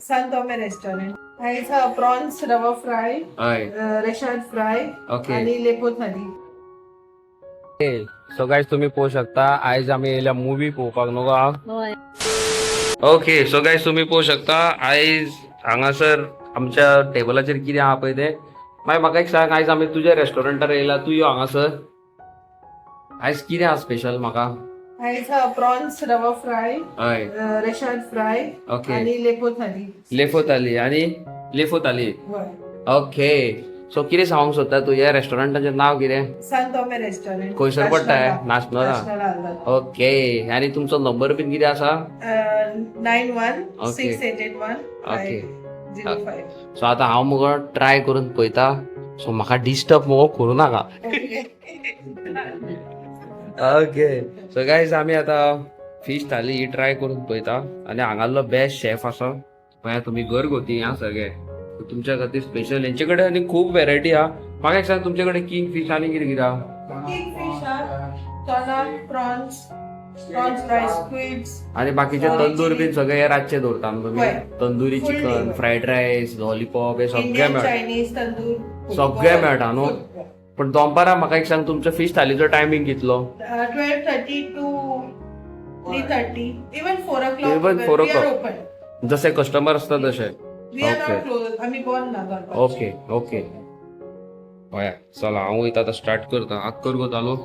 सांत तोमे रेस्टॉरंट. आयज प्रॉन्स रवा फ्राय, हय. रेशाद फ्राय आणि लेपो थाली. सो गायज, तुम्ही पोहू शकता, आयज आमी येयल्या मुवी पळोवपाक न्हू गो? हय. ओके, सो गायज, तुम्ही पोहू शकता, आयज हांगासर आमच्या टेबलाचेर कितें आहा पळय तें. मागीर म्हाका एक सांग, आयज आमी तुज्या रेस्टॉरंटार येयला, तूं यो हांगासर. आयज कितें आहा स्पेशल म्हाका? आयज प्रॉन्स रवा फ्राय, हय. रेशाद फ्राय आणि लेपो थाली. लेफो थाली आणि लेफो थाली. हय. ओके, सो कितें सांगूंक सोदता तूं? ह्या रेस्टॉरंटाचें नांव कितें? सांत तोमे रेस्टॉरंट. खंयसर पडटा हें? नाशनोरा? ओके, आनी तुमचो नंबर बीन कितें आसा? 91 6881 505. सो आतां हांव मुगो ट्राय करून पळयता. सो म्हाका डिस्टर्ब मुगो करूं नाका. ओके, सो गायज, आमी आतां फिश थाली ही ट्राय करून पळयता आनी हांगासलो बेस्ट शेफ आसा. पळया तुमी, घरगुती आं सगळे. So तुमच्या खातीर स्पेशल हेंचे कडेन आनी खूब वेरायटी आहा. म्हाका एक सांग, तुमचे कडेन किंग फिश आनी कितें कितें आहा? किंग फिश, चोणक, प्रॉन्स, प्रॉन्स फ्राय, स्क्विड्स. आनी बाकीचे तंदूर बीन सगळे हे रातचे दवरता न्हू तुमी? हय. Tandoori Full chicken, day. Fried rice, lollipop हे सगळे इंडियन, मेळटा. चायनीज, तंदूर. सगळे मेळटा न्हू? पण दोनपारा म्हाका एक सांग, तुमचो फिश थालीचो टायमिंग कितलो? 12:30 to 3:30, even 4 o'clock. Even 4 we are o'clock. Open. जसे कस्टमर असतात तसे. We are Okay. Not close, आम्ही बंद ना दनपारचे. ओके ओके हय, चला, हांव वयता आतां, स्टार्ट करता. आतां कर गो चालू.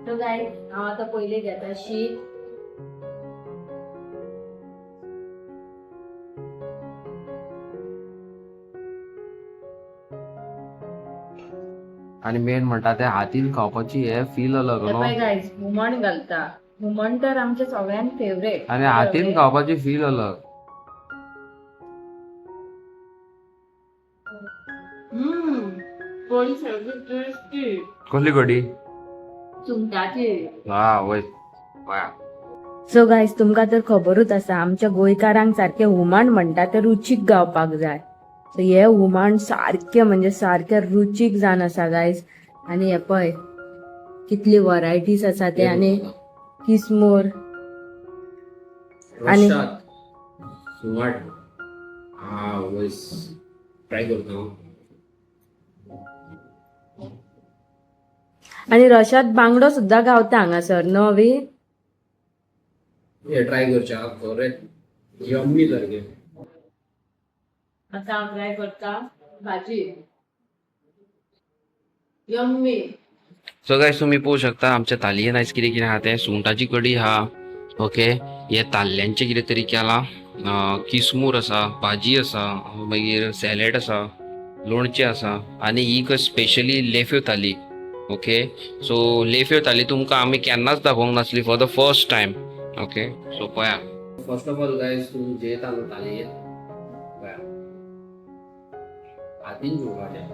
सो गायज, हांव आतां पयलीं घेता शीत. आनी मेन म्हणटा ते हातीन खावपाची हे फील अलग ते न्हू. पळय गायज, हुमण घालता. हुमण तर आमच्या सगळ्यांत फेवरेट. आनी हातीन खावपाची फील अलग. कडी सारकी टेस्टी. कसली कडी? सुंगटाची. हा वय. सो गायज, तुमकां तर खबरूच आसा, आमच्या गोंयकारांक सारकें हुमण म्हणटा तें रुचीक गावपाक जाय. सो हे हुमण सारकें म्हणजे सारकें रुचीक जावन आसा गायज. आनी हे पळय, कितली वरायटीज आसा ते आनी किसमूर आणि- सुंगट हा वयस ट्राय करता हांव. आनी रशाद बांगडो सुद्दां गावता हांगासर न्हू अवी? हे ट्राय करचें आहा, खरें यम्मी सारकें. आतां हांव ट्राय करता भाजी. यम्मी. सो गायज, तुमी पळोवंक शकता, आमच्या थालयेन आयज कितें कितें आहा तें. सुंगटाची कडी आहा, ओके, हे ताल्ल्यांचें कितें तरी केलां, किसमूर आसा, भाजी आसा, मागीर सॅलेड आसा, लोणचें आसा आनी ही स्पेशली लेफ्यो थाली. ओके, सो लेफ्यो थाली तुमकां आमी केन्नाच दाखोवंक नासली, for the first time. Okay, so पळया, फर्स्ट ऑफ ऑल गायज, तुमी जेयता न्हू थालयेन, पळया, हातीन जेवपाचें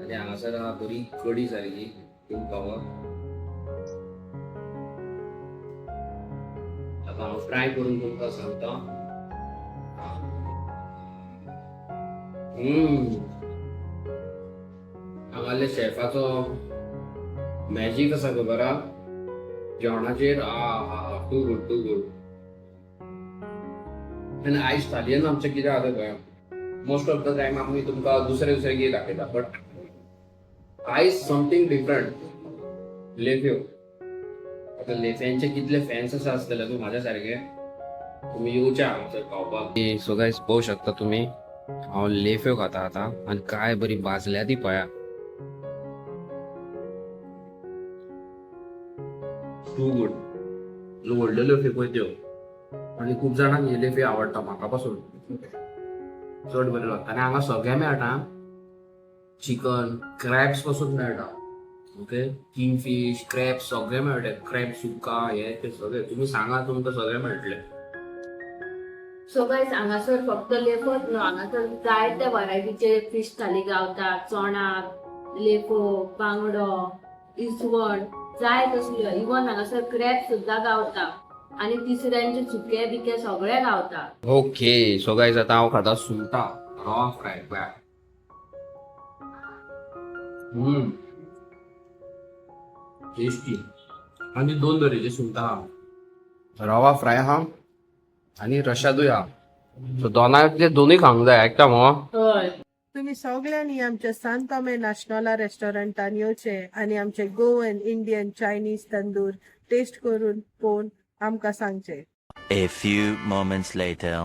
आनी हांगासर आहा बरी कडी सारकी खावपाक. आतां हांव ट्राय करून तुमकां सांगता. हांगासरले शेफाचो मॅजीक आसा, खबर आहा, जेवणाचेर. आ हा, टू गुड, टू गुड. आनी आयज थालयेन आमचें कितें आसा पळय, मोस्ट ऑफ the time आमी तुमकां दुसरे दुसरे कितें दाखयता, बट आयज समथींग डिफरंट, लेफ्यो. आतां लेफ्यांचे कितले फॅन्स आसा आसतले तूं म्हाज्या सारके. तुमी येवचे हांगासर खावपाक. सो गायज, पळोवंक शकता तुमी, हांव लेफ्यो खाता आतां आनी काय बरी भाजल्या ती पळया. Too good. व्हडल्यो लेफ्यो पळय त्यो. आनी खूब जाणांक ही लेफ्यो आवडटा, म्हाका पासून चड बरें लागता. आनी हांगा सगळें मेळटा, चिकन, क्रॅब्स पासून मेळटा. ओके, किंग फिश, क्रॅब सगळें मेळटा, क्रॅब सुक्का, हे ते सगळें. तुमी सांगा, तुमकां सगळें मेळटलें. सो गायज, हांगासर फक्त लेफोच न्हू, हांगासर जायते वरायटीचे फिश थाली गावता. चोणाक, लेफो, बांगडो, इसवण, जाय तसल्यो. इवन हांगासर क्रॅब सुद्दां गावता आनी तिसऱ्यांचे सुके बिके सगळे गावता. ओके, सो गायज, आतां हांव खाता सुंगटां रवा फ्राय. पळया. टेस्टी. आनी दोन तरेचे सुंगटां आहा, रवा फ्राय आहा आनी रशादूय आहा. सो दोनांतले दोनूय खावंक जाय एकटा मगो. हय. तुम्ही सगळ्यांनी आमच्या सांतोमे नाशनोला रेस्टॉरंटान येवचे आनी आमचे गोवन, इंडियन, चायनीज तंदूर टेस्ट करून पळोवन आमकां सांगचे. A few moments later.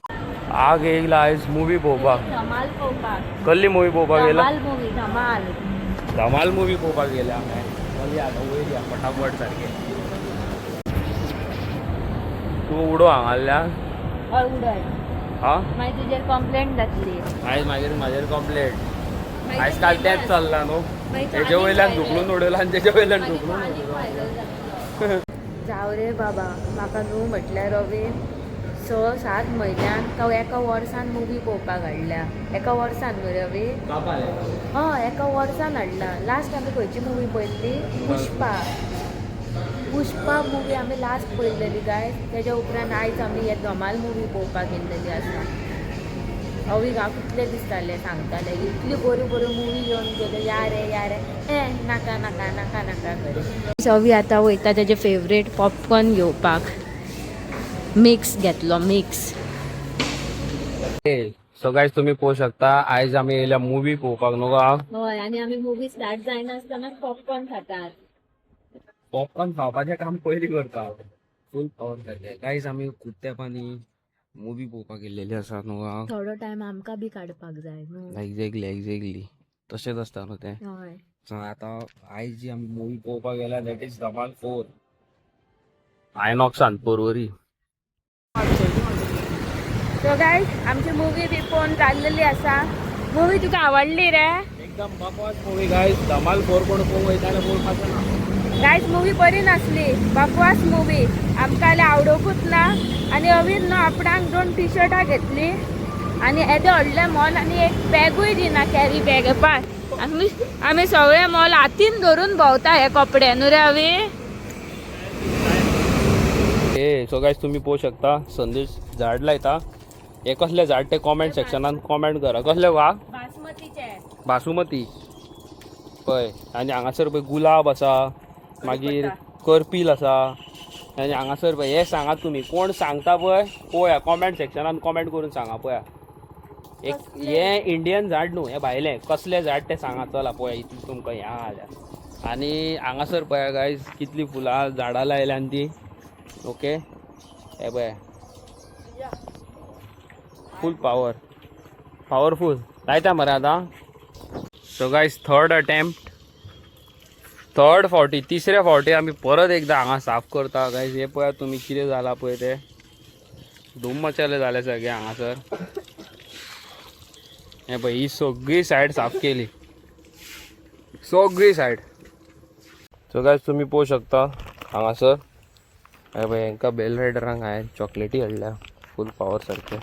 आग येयला आयज मुवी पळोवपाक. धमाल पळोवपाक. कसली मुवी पळोवपाक येयला? धमाल मुवी, धमाल. धमाल मुवी पळोवपाक गेल्या आमी. चल आतां वयर या फटाफट सारकें. तूं उडो हांगासल्यान. हय, उडय. हा. मागीर तुजेर कंप्लेंट जातली. आयज मागीर म्हाजेर कंप्लेंट. आयज काल तेंच चल्लां न्हू, हेजे वयल्यान धुकलून उडयला आनी तेजे वयल्यान धुकलून उडयला. जाव रे बाबा, म्हाका न्हू म्हटल्यार रवीन 6-7 म्हयन्यान तो एका वर्सान मुवी पळोवपाक हाडल्या. एका वर्सान न्हू रवी? हय, एका वर्सान हाडला. लास्ट आमी खंयची मुवी पळयल्ली? पुष्पा. पुष्पा मुवी आमी लास्ट पळयल्लेली गायज. तेज्या उपरांत आयज आमी हे धमाल मुवी पळोवपाक गेल्लेली आसा. अवीक हांव कितले दिसताले सांगताले, इतल्यो बऱ्यो बऱ्यो मुवी येवन गेल्यो, या रे या रे, ए नाका नाका नाका नाका करे. अवी आतां वयता तेजे फेवरेट पॉपकॉर्न घेवपाक. मिक्स घेतलो, मिक्स. सो गायज, तुमी पळोवंक शकता, आयज आमी येयल्या मुवी पळोवपाक न्हू गो? हय, आनी आमी मुवी स्टार्ट जायनासतना पॉपकॉर्न खातात. पॉपकॉर्न खावपाचें काम पयलीं करता. फूल पावर जाले. गायज, आमी खूब तेंपांनी मुवी पळोवपाक गेल्लेली आसा न्हू गो? थोडो टायम आमकां बी काडपाक जाय न्हू. एक्झॅक्टली एक्झॅक्टली तशेंच आसता न्हू तें. हय. सो आतां आयज जी आमी मुवी पळोवपाक गेल्या, that is धमाल 4, आयनॉक्सान, पोरवरी. सो गायज, आमची मुवी बी पळोवन जाल्लेली आसा. मुवी तुका आवडली रे? एकदम बकवास मुवी गायज. धमाल 4 कोण पळोवंक वयता जाल्यार पळोवपाचो ना. गायज, मुवी बरी नासली, बकवास मुवी, आमकां जाल्यार आवडोकूच ना. आनी अवीन न्हू आपणाक 2 टी शर्टां घेतली आनी येदें व्हडलें मॉल आनी एक बॅगूय दिना, कॅरी बॅग. पळय, आमी आमी सगळे मॉल हातीन धरून भोंवता हे कपडे न्हू रे अवी? ए, सो गायज, तुमी पळोवंक शकता, संदेश झाड लायता. हे कसलें झाड ते कॉमेंट सेक्शनान कॉमेंट करा. कसलें वा? बासमतीचे. बासुमती पळय. आनी हांगासर पळय गुलाब आसा, मागीर करपील आसा. आनी हांगासर पळय, हे सांगात तुमी कोण सांगता पळय, पळोवया. कॉमेंट सेक्शनान कॉमेंट करून सांगा पळया. एक हें इंडियन झाड न्हू, हें भायलें कसलें झाड तें सांगा. चला पळया इतलें तुमकां हें आहा जाल्यार. आनी हांगासर पळया गायज, कितलीं फुलां झाडां लायल्यान ती. ओके, हे पळया, फूल पावर, पावरफूल लायता मरे आतां. So guys, third attempt, third फावटी, तिसऱ्या फावटी आमी परत एकदा हांगा साफ करता. गायज, हे पळयात तुमी कितें जालां पळय तें. धूम मचाले जाले सगळे हांगासर. हे पळय, ही सगळी सायड साफ केली, सगळी सायड. सो गायज, तुमी पळोवंक शकता हांगासर हे पळय, हांकां बेल रायडरांक हांवें चॉकलेटी हाडल्या. फूल पावर सारकें.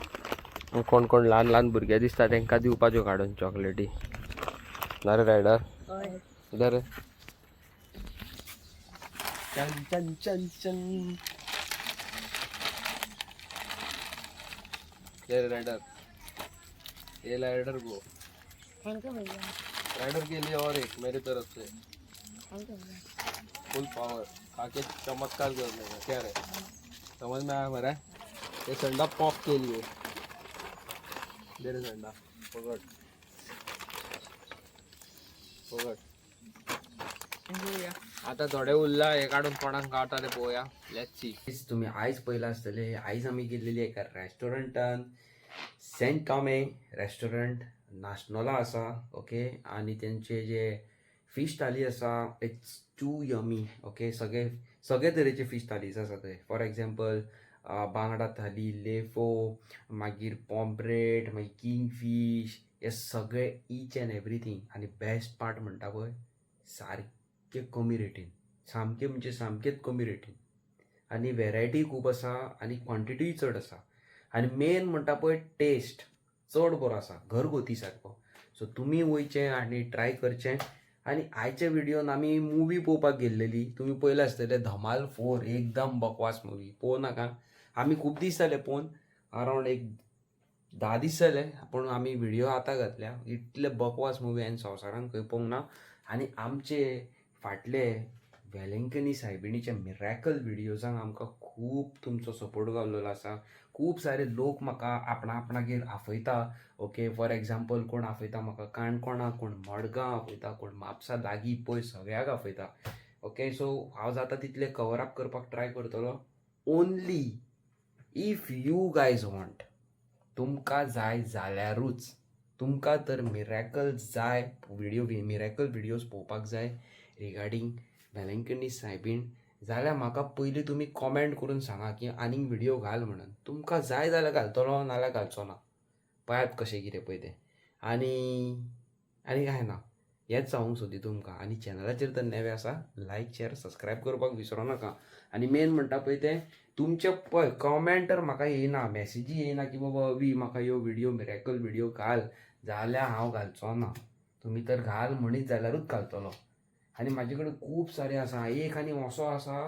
कोण कोण ल्हान ल्हान भुरगे दिसता तांकां दिवपाच्यो काडून चॉकलेटी. ना रे रायडर? इधर चन चन चन चन. ये राइडर, ये राइडर को, राइडर के लिए और एक मेरी तरफ से. फुल पावर आके चमत्कार कर देगा. क्या रे, समझ में आया मेरा? ये संडा पॉप के लिए दे रे. संडा पकड़ पकड़. आता थोडे उरला, हे काडून कोणाक गावता ते पळोवया. Let's see. तुम्ही आयज पळयला आसतले, आयज आमी गेल्लेली एका रेस्टॉरंटान, सेंट टॉमे रेस्टॉरंट, नाशनोला आसा. ओके, आनी तेंचे जे फिश थाली आसा, it's too yummy. Okay, सगळे सगळे तरेचे फिश थालीज आसा थंय. फॉर एग्जाम्पल, बांगडा थाली, लेफो, मागीर पॉम्प्रेट, मागीर किंग फिश, हे सगळे इच एंड एवरीथींग. आनी बेस्ट पार्ट म्हणटा पळय, सारके कमी रेटीन, सामके म्हणजे सामकेच कमी रेटीन. आनी वेरायटी खूब आसा आनी क्वॉन्टिटीय चड आसा. आनी मेन म्हणटा पळय, टेस्ट चड बरो आसा, घरगुती सारको. सो तुमी वयचें आनी ट्राय करचें. आनी आयच्या व्हिडियोन आमी मुवी पळोवपाक गेल्लेली, तुमी पळयलें आसतलें, धमाल 4. एकदम बकवास मुवी, पळोवं नाका. आमी खूब दीस जाले पळोवन, अरावंड एक 10 दीस जाले, पूण आमी व्हिडियो आतां घातल्या. इतले बकवास मुवी हांवें संवसारान खंय पळोवंक ना. आनी आमचे फाटले वेलेंकनी सायबिणीच्या मिराकल व्हिडियोजांक आमकां खूब तुमचो सपोर्ट गावलेलो आसा. खूब खूब सारे लोक म्हाका आपणा आपणागेर आपयता. ओके, फॉर एग्जाम्पल कोण आपयता म्हाका काणकोणा, कोण मडगांव आपयता, कोण म्हापसा, लागीं पयस सगळ्याक आपयता. ओके, सो हांव जाता तितलें कवर अप करपाक ट्राय करतलो. Only if you guys want, तुमकां जाय जाल्यारूच. तुमकां तर मिरॅकल जाय व्हिडियो, मिरॅकल व्हिडियोज पळोवपाक जाय रिगार्डींग वेलंकणी सायबीण जाल्यार म्हाका पयलीं तुमी कॉमेंट करून सांगा की आनीक व्हिडियो घाल म्हणून. तुमकां जाय जाल्यार घालतलो, नाल्यार घालचो ना. पळयात कशें कितें पळय तें. आनी आनी कांय ना, हेंच सांगूंक सोदी तुमकां. आनी चॅनलाचेर तर नवे आसा, लायक, शेर, सबस्क्रायब करपाक विसरो नाका. आनी मेन म्हणटा पळय तें, तुमचे पळय कॉमेंट तर म्हाका येयना, मॅसेजी येयना की बाबा अवी म्हाका ह्यो व्हिडियो, मिरॅकल व्हिडियो घाल जाल्यार हांव घालचो ना. तुमी तर घाल म्हणीत जाल्यारूच घालतलो. आनी म्हाजे कडेन खूब सारे आसा. एक आनी असो आसा,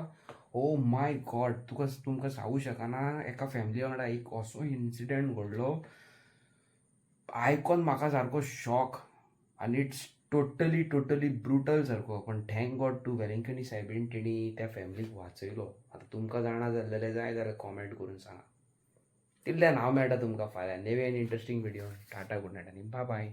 ओ my God, तुका तुमकां सांगू शकना. एका फॅमिली वांगडा एक असो इन्सिडंट घडलो, आयकोन म्हाका सारको शॉक आनी it's totally totally brutal सारको. पण thank God to Velankanni सायबीण, तेणी त्या फॅमिलीक वाचयलो. आतां तुमकां जाणा जाल्लें जाय जाल्यार कॉमेंट करून सांगा. तितल्यान हांव मेळटा तुमकां फाल्यां नवे आनी interesting video. Tata, good night आनी बाय बाय.